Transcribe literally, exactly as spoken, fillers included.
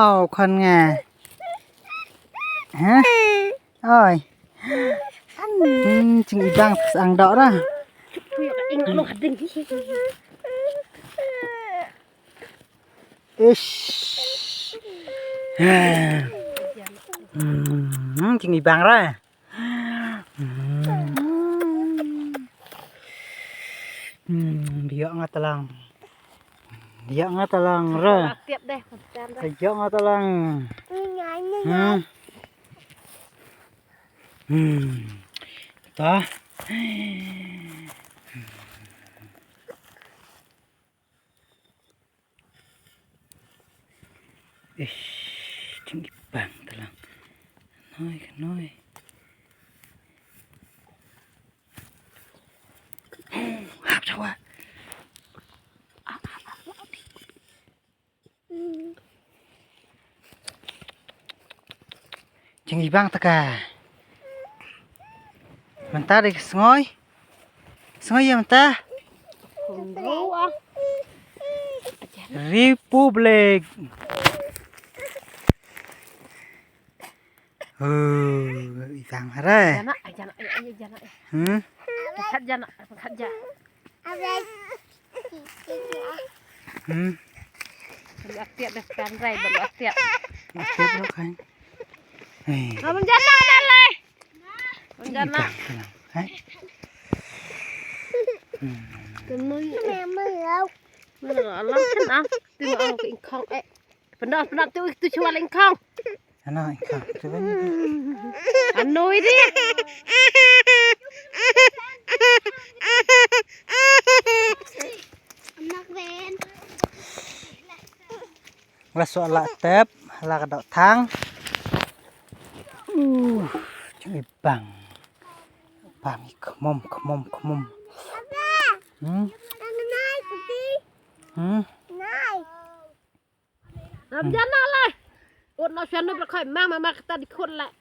Oh, khon nga. Ha? Oi. Hmm, jingibang sdang doh ra. Ish. Hmm, jingibang ra. Hmm. Hmm, biak nga talang. Biak nga talang ra. Tiap deh, kan. Biak nga talang. Hmm. Hmm. Ta. Ish, jingibang talang. Noi, noi. Hap jawa. Jingibang taka. Mynta dei ka sngi. Sngi ïa mynta. Republic. Oh, ibang hare. Jana, jana, jana. Hmm? Kat jana, kat jana. Hmm. Ban atiat deh, kan rai, ban atiat. Atiat lo kan. Hei. Ban jana dah lai. Ban jana. Hai. Hmm. Kenoi. Mana alam kan ah. Tengok aku ingkong eh. Pendap pendap tu tu cuba ingkong. Ano, ikaw, ito ba yun? Ano ini? Anak Ben. Wala so la tep, la ka dok thang. Uh, jingibang. Bang i kmom, kmom, kmom. Hmm? Hmm? Ram jana lai. Ut no shanu berkhoi mama ma kata di khut lai.